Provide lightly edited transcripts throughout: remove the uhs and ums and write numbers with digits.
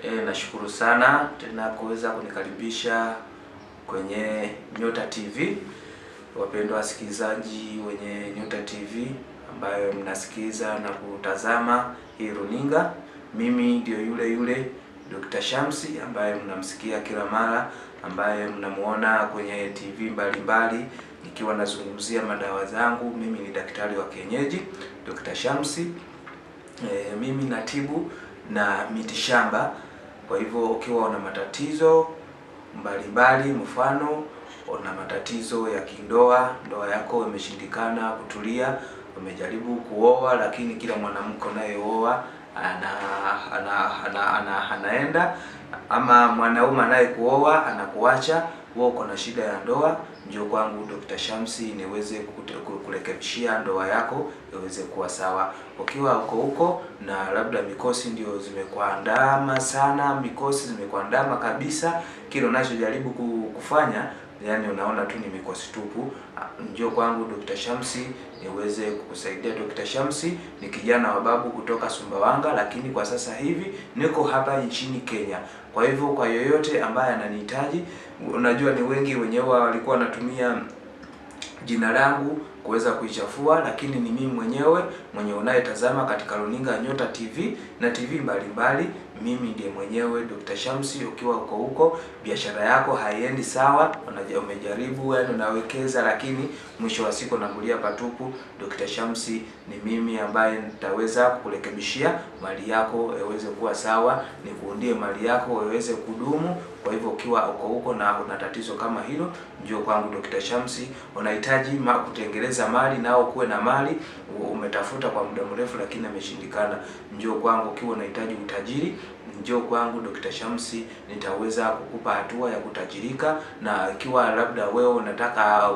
Nashukuru sana tena kuweza kunikaribisha kwenye Nyota TV. Wapendwa wasikilizaji wenye Nyota TV ambayo mnasikiliza na kutazama hii runinga, mimi ndio yule yule Dr. Shamsi ambaye mnamsikia kila mara, ambaye mnamuona kwenye TV mbalimbali nikiwa nazungumzia madawa zangu. Mimi ni daktari wa kienyeji Dr. Shamsi. Mimi natibu na mitishamba. Kwa hivyo ukiwa una matatizo mbalimbali, mfano una matatizo ya kindoa, ndoa yako imeshindikana kutulia, umejaribu kuoa lakini kila mwanamke unayeoa anaenda, ama mwanaume anayekuoa anakuacha, wewe uko na shida ya ndoa, njoo kwangu Dr. Shamsi niweze kukurekebishia ndoa yako iweze kuwa sawa. Ukiwa uko huko na labda mikosi ndio zimekuandama sana, mikosi zimekuandama kabisa, kile unachojaribu kufanya yani unaona tu ni mikosi tupu, njoo kwangu Dr. Shamsi niweze kukusaidia. Dr. Shamsi ni kijana wa babu kutoka Sumbawanga, lakini kwa sasa hivi niko hapa nchini Kenya. Kwa hivyo kwa yoyote ambaye ananihitaji, unajua ni wengi wenyewe walikuwa wanatumia jina langu kuweza kuichafua, lakini ni mimi mwenyewe mwenye unayetazama katika runinga Nyota TV na TV mbalimbali. Mimi ndiye mwenyewe Dr. Shamsi. Ukiwa uko huko biashara yako haiendi sawa, umejaribu yani unawekeza, lakini mwisho wa siku unaambulia patupu, Dr. Shamsi ni mimi ambaye nitaweza kukurekebishia mali yako iweze kuwa sawa, nikuundie mali yako iweze kudumu. Kwa hivyo ukiwa uko huko na una tatizo kama hilo, njoo kwangu Dr. Shamsi. Unahitaji kutengeneza mali nao kuwe na mali, umetafuta kwa muda mrefu lakini ameshindikana, njoo kwangu. Ukiwa unahitaji utajiri, njoo kwangu Dr. Shamsi, nitaweza kukupa hatua ya kutajirika. Na ikiwa labda wewe unataka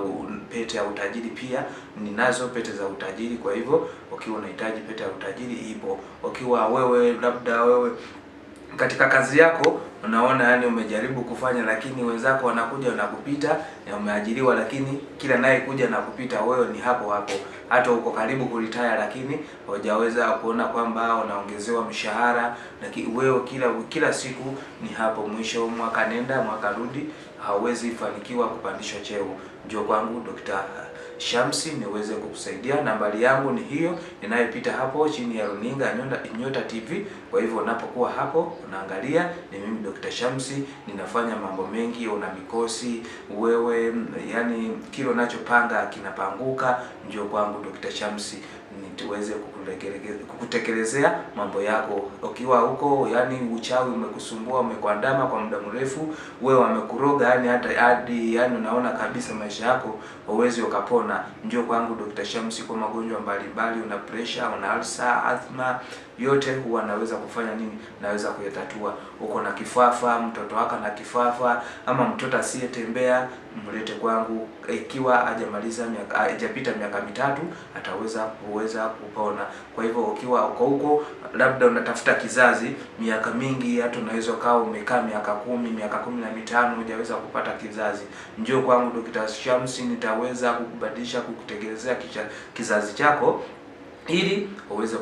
pete ya utajiri, pia ninazo pete za utajiri. Kwa hivyo ukiwa unahitaji pete ya utajiri ipo. Ukiwa wewe labda wewe katika kazi yako unaona yani umejaribu kufanya lakini wenzako wanakuja wanakupita, na umeajiriwa lakini kila naye kuja na kupita, wewe ni hapo hapo, hata uko karibu kuretire lakini hujaweza kuona kwamba unaongezewa mshahara, lakini wewe kila siku ni hapo, mwisho mwaka nenda mwaka rudi, hauwezi fanikiwa kupandishwa cheo. Njoo kwangu Dr. Shamsi niweze kukusaidia. Nambari yangu ni hiyo inayopita hapo chini ya runinga Nyota TV. Kwa hivyo unapokuwa hapo unaangalia, ni mimi Dr. Shamsi, ninafanya mambo mengi. Una mikosi wewe, yani kile unachopanga kinapanguka, njoo kwangu Dr. Shamsi nituweze kukutekelezea mambo yako. Ukiwa huko yani uchawi umekusumbua, umekuandama kwa muda mrefu, wewe wamekuroga yani hata hadi yani unaona kabisa maisha yako huwezi ukapona, njoo kwangu Dr. Shamsi kwa magonjwa mbalimbali. Una pressure, una ulcer, asthma, yote huwa naweza kufanya nini, naweza kuyatatua. Uko na kifafa, mtoto wako na kifafa, ama mtoto asiyetembea, mlete kwangu. Ikiwa hajamaliza miaka, hajapita miaka mitatu, ataweza kuweza kupona. Kwa hivyo ukiwa uko huko labda unatafuta kizazi miaka mingi, hata unaweza kaa umekaa miaka 10, miaka 15 hujaweza kupata kizazi, njoo kwangu Dr. Shamsi, nitaweza kukubadilisha, kukutengenezea kizazi chako ili uweze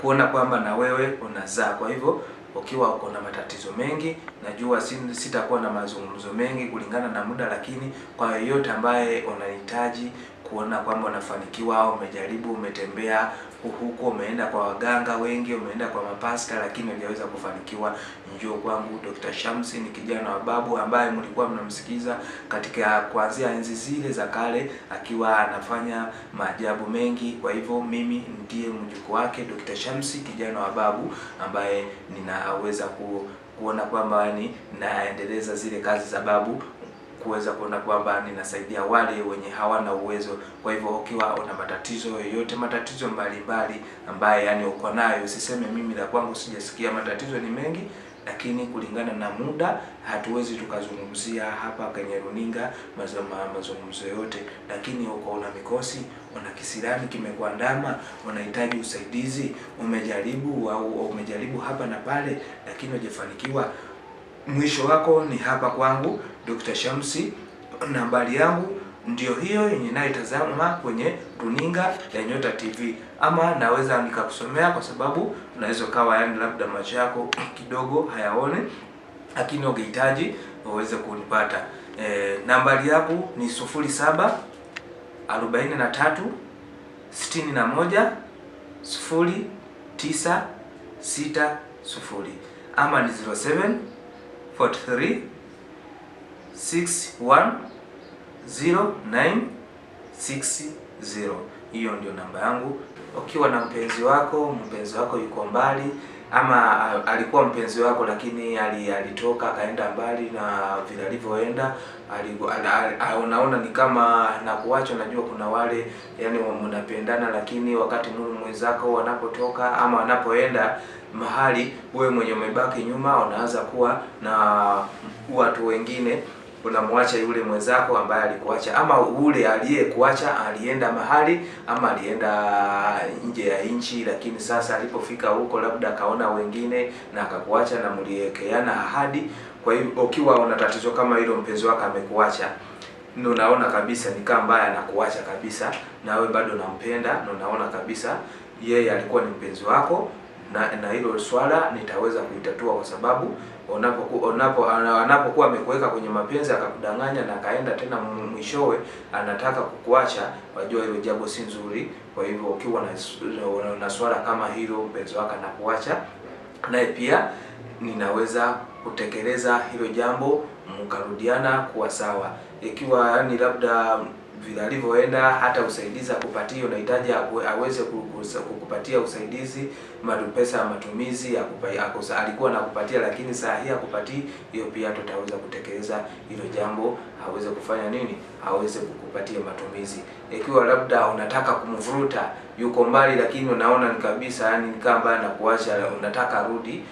kuona kwamba na wewe unazaa. Kwa hivyo ukiwa uko na matatizo mengi, najua sitakuwa na mazungumzo mengi kulingana na muda, lakini kwa yeyote ambaye unahitaji kuona kwamba unafanikiwa, au umejaribu, umetembea huko, umeenda kwa waganga wengi, umeenda kwa mapasta lakini hujaweza kufanikiwa, njoo kwangu Dr. Shamsi. Ni kijana wa babu ambaye mlikuwa mnamsikiza katika kuanzia enzi zile za kale akiwa anafanya maajabu mengi. Kwa hivyo mimi ndiye mjukuu wake Dr. Shamsi, kijana wa babu ambaye ninaweza kuona kwamba yani naendeleza zile kazi za babu, kuweza kuona kwamba ninasaidia wale wenye hawana uwezo. Kwa hivyo ukiwa una matatizo yoyote, matatizo mbalimbali ambaye yani uko nayo, usiseme mimi la kwangu sijasikia, matatizo ni mengi, lakini kulingana na muda hatuwezi tukazungumzia hapa kwenye runinga mazungumzo yote. Lakini uko una mikosi, una kisirani kimekuandama, unahitaji usaidizi, umejaribu au umejaribu hapa na pale lakini hujafanikiwa, mwisho wako ni hapa kwangu Dr. Shamsi. Nambari yangu Ndio hiyo yenye naitazama kwenye runinga ya Nyota TV, ama naweza nikakusomea kwa sababu unaweza kawa yani labda macho yako kidogo hayaoni, lakini ukihitaji uweze kunipata. Nambari yangu ni 07 43 61 09 60 ama ni 07 43 61 09 60. Hiyo ndio namba yangu. Ukiwa na mpenzi wako yuko mbali, ama alikuwa mpenzi wako lakini alitoka akaenda mbali, na vile alivyoenda unaona ni kama nakuacha. Unajua kuna wale yani mnapendana, lakini wakati mwenzako wanapotoka ama wanapoenda mahali, wewe mwenye umebaki nyuma, unaanza kuwa na watu wengine, unamwacha yule mwenzako ambaye alikuacha, ama ule aliyekuacha alienda mahali ama alienda nje ya nchi, lakini sasa alipofika huko labda akaona wengine na akakuacha, na mliekeana ahadi. Kwa hiyo ukiwa una tatizo kama hilo, mpenzi wako amekuacha, ndio unaona kabisa ni kama mbaya anakuacha kabisa, na wewe bado unampenda na unaona kabisa yeye alikuwa ni mpenzi wako, na hilo swala nitaweza kuitatua, kwa sababu anapokuwa amekuweka kwenye mapenzi akakudanganya na akaenda tena mwishowe anataka kukuacha, wajua hilo jambo si nzuri. Kwa hivyo ukiwa na swala kama hilo, mpenzi wako anakuacha, naye pia ninaweza kutekeleza hilo jambo, mkarudiana kuwa sawa. Ikiwa yani labda vile alivyoenda hata usaidizi akupatie, unahitaji aweze kukupatia usaidizi, pesa ya matumizi alikuwa anakupatia, lakini saa hii akupatii, hiyo pia tutaweza kutekeleza hilo jambo, aweze kufanya nini, aweze kukupatia matumizi. Ikiwa labda unataka kumvuruta, yuko mbali lakini unaona ni kabisa yani ni kama anakuacha, unataka arudi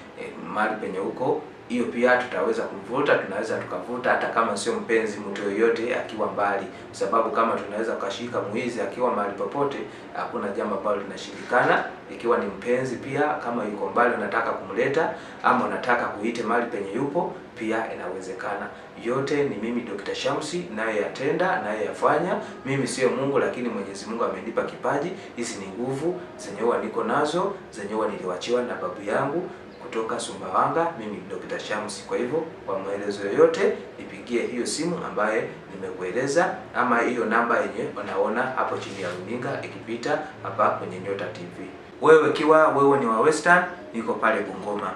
mahali penye huko, hiyo pia tutaweza kumvuta, tunaweza tukavuta hata kama sio mpenzi, mtu yoyote akiwa mbali, sababu kama tunaweza kashika mwizi akiwa mahali popote, hakuna jambo ambalo linashindikana. Ikiwa ni mpenzi pia, kama yuko mbali unataka kumleta ama unataka kuite mahali penye yupo, pia inawezekana. Yote ni mimi Dr. Shamsi naye yatenda naye yafanya. Mimi sio Mungu, lakini Mwenyezi Mungu amenipa kipaji. Hizi ni nguvu zenye huwa niko nazo, zenye huwa niliwachiwa na babu yangu kutoka Sumbawanga. Mimi Dr. Shamsi. Kwa hivyo kwa maelezo yoyote nipigie hiyo simu ambaye nimekueleza, ama hiyo namba yenye unaona hapo chini ya runinga ikipita hapa kwenye Nyota TV. Wewe kiwa wewe ni wa Western, niko pale Bungoma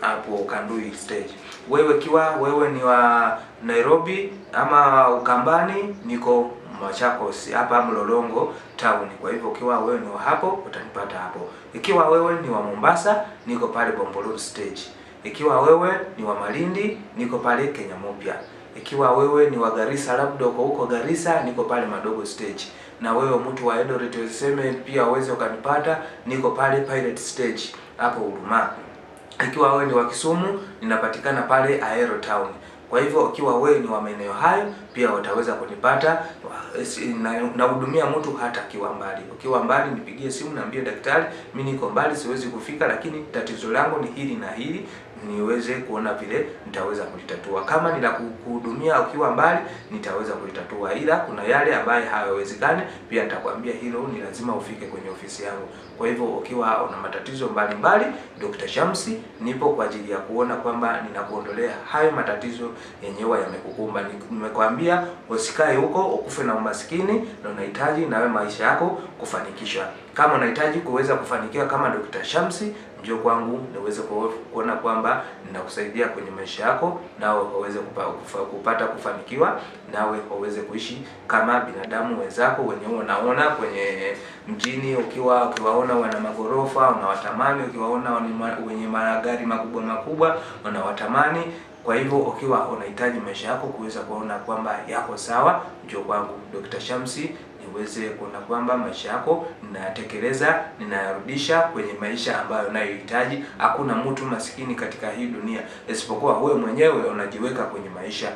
hapo Kandui stage. Wewe kiwa wewe ni wa Nairobi ama Ukambani, niko Machakos hapa Mlolongo town. Kwa hivyo ukiwa wewe ni wa hapo utanipata hapo. Ikiwa wewe ni wa Mombasa, niko pale Bombolulu stage. Ikiwa wewe ni wa Malindi, niko pale Kenya Mupya. Ikiwa wewe ni wa Garissa, labda uko huko Garissa, niko pale Madogo stage. Na wewe mtu wa Eldoret useme pia uweze ukanipata, niko pale Pirate stage hapo Huruma. Ikiwa wewe ni wa Kisumu, ninapatikana pale Aero Town. Kwa hivyo ukiwa wewe ni wa maeneo hayo pia utaweza kunipata. Nahudumia mtu hata akiwa mbali. Ukiwa mbali nipigie simu, niambie daktari, mimi niko mbali siwezi kufika, lakini tatizo langu ni hili na hili, niweze kuona vile nitaweza kulitatua. Kama ni la kuhudumia ukiwa mbali nitaweza kulitatua, ila kuna yale ambaye hayawezekani pia nitakwambia hilo ni lazima ufike kwenye ofisi yangu. Kwa hivyo ukiwa una matatizo mbalimbali, Dr. Shamsi nipo kwa ajili ya kuona kwamba ninakuondolea hayo matatizo yenyewe yamekukumba. Nimekwambia usikae huko ukufe na umaskini, na unahitaji nawe maisha yako kufanikisha. Kama unahitaji kuweza kufanikiwa kama Dr. Shamsi, njoo kwangu niweze kuona kwamba ninakusaidia kwenye maisha yako, nawe uweze kupata kufanikiwa, nawe uweze kuishi kama binadamu wenzako wenye unaona kwenye mjini. Ukiwaona wana magorofa unawatamani, ukiwaona wenye magari makubwa makubwa unawatamani. Kwa hivyo ukiwa unahitaji maisha yako kuweza kuona kwamba yako sawa, njoo kwangu Dr. Shamsi niweze kuona kwamba maisha yako ninayatekeleza, ninayarudisha kwenye maisha ambayo unayohitaji. Hakuna mtu masikini katika hii dunia isipokuwa wewe mwenyewe unajiweka kwenye maisha.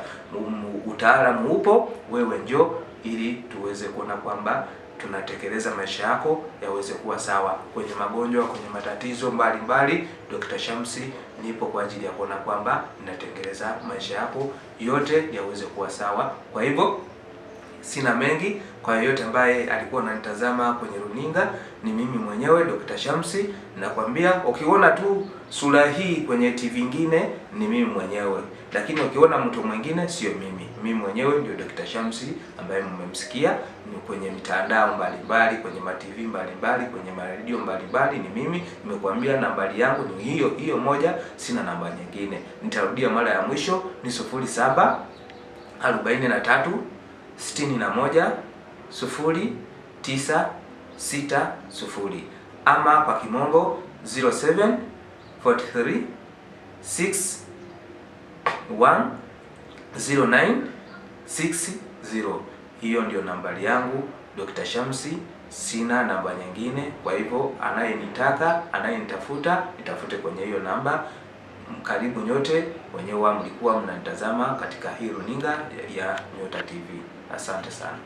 Utaalamu upo, wewe njoo ili tuweze kuona kwamba tunatekeleza maisha yako yaweze kuwa sawa. Kwenye magonjwa, kwenye matatizo mbalimbali, Dr. Shamsi nipo kwa ajili ya kuona kwamba ninatengeleza maisha yako yote yaweze kuwa sawa. Kwa hivyo Sina mengi. Kwa yeyote ambaye alikuwa ananitazama kwenye runinga, ni mimi mwenyewe Dr. Shamsi. Nakwambia ukiona tu sura hii kwenye TV nyingine ni mimi mwenyewe, lakini ukiona mtu mwingine sio mimi. Mimi mwenyewe ndio Dr. Shamsi ambaye mmemsikia ni kwenye mitandao mbalimbali, kwenye ma TV mbalimbali, kwenye maredio mbalimbali, ni mimi. Nimekuambia nambari yangu ni hiyo hiyo moja, sina namba nyingine. Nitarudia mara ya mwisho ni 07 43 61 09 60, ama kwa kimombo 07 43 6 1 09 60. Hiyo ndio nambari yangu Dr. Shamsi, sina namba nyingine. Kwa hivyo anayenitaka, anayenitafuta, nitafute kwenye hiyo namba. Karibu nyote wenyewe mlikuwa mnanitazama katika hii runinga ya Nyota TV. Asante sana.